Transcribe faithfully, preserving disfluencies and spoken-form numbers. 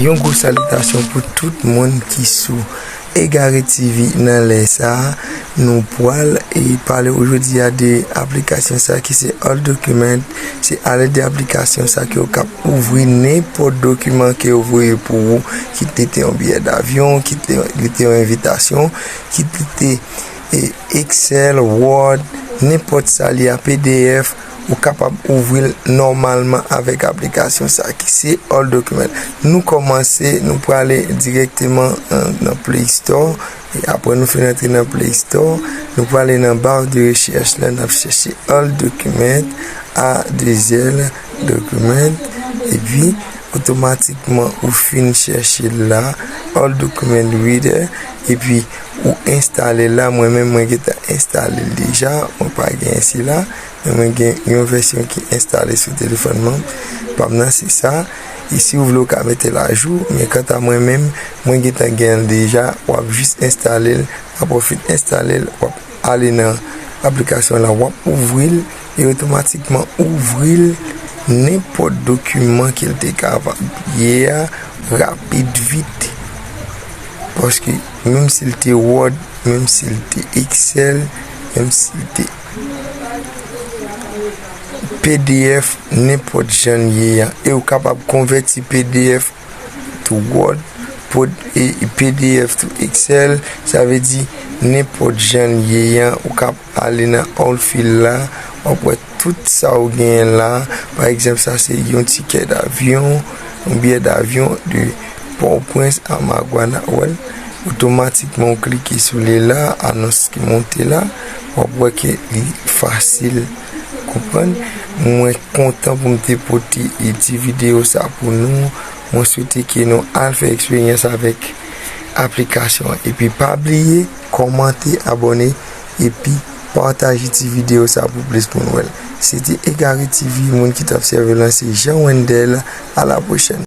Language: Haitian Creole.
Yon gwo salitasyon pou tout moun ki sou Egare T V nan lè sa a. Nou pral e pale w jodi a de aplikasyon sa ki se All Document. Se alèd de aplikasyon sa ke w kab ouvri nenpòt dokiman ke yo voye pou ou, kit li te yon biyè davyon, kit li te yon envitasyon, kit li te e, Excel, Word, nenpòt sa li a, P D F, ou kapab ouvri l nòmalman avèk aplikasyon sa ki se All Document. Nou kòmanse, nou prale dirèkteman nan, nan Play Store. E apre nou fin antre nan Play Store, nou prale nan ba de rechèch la, n ap chèche All Document, A de zèl Document, epi otomatikman ou fin chèche l la, All Document Reader, epi ou enstale l la. Mwen menm, mwen gentan enstale l deja, mwen pa gen sila, men mwen gen yon vèsyon ki enstale sou telefòn mwen, pa m nan, se sa. E si w vle, w ka mete l ajou, men kanta mwen menm, mwen gentan gen l deja, w ap jis enstale l, apre w fin enstale l, w ap ale nan aplikasyon la, w ap ouvri l, e otomatikman ouvri l nenpòt dokiman ke l te ka va ye a, rapid, vit. Paske menm si l te Word, menm si l te Excel, menm si l te P D F, nenpòt jan l ye a, e w kapab konvèti P D F to Word, pod-, e, P D F to Excel, sa vle di nenpòt jan l ye a, ou kab ale nan All Files la, w ap wè tout sa ou genyen la. Pa egzanp, sa se yon tikè davyon, yon biyè davyon de Pòtoprens a Maguanahuel. Otomatikman, ou klike sou li la, anons ki monte la, w ap wè ke li fasil konprann. Mwen kontan pou m te pote e ti videyo sa pou nou. Mwen swete ke nou al fè eksperyans avèk aplikasyon an. Epi pa bliye, kòmante, abòne, epi pataje ti videyo sa pou plis moun wè l. Se te Egare T V, moun ki t ap sèvi w lan se Jean Wendel. A la pwochèn.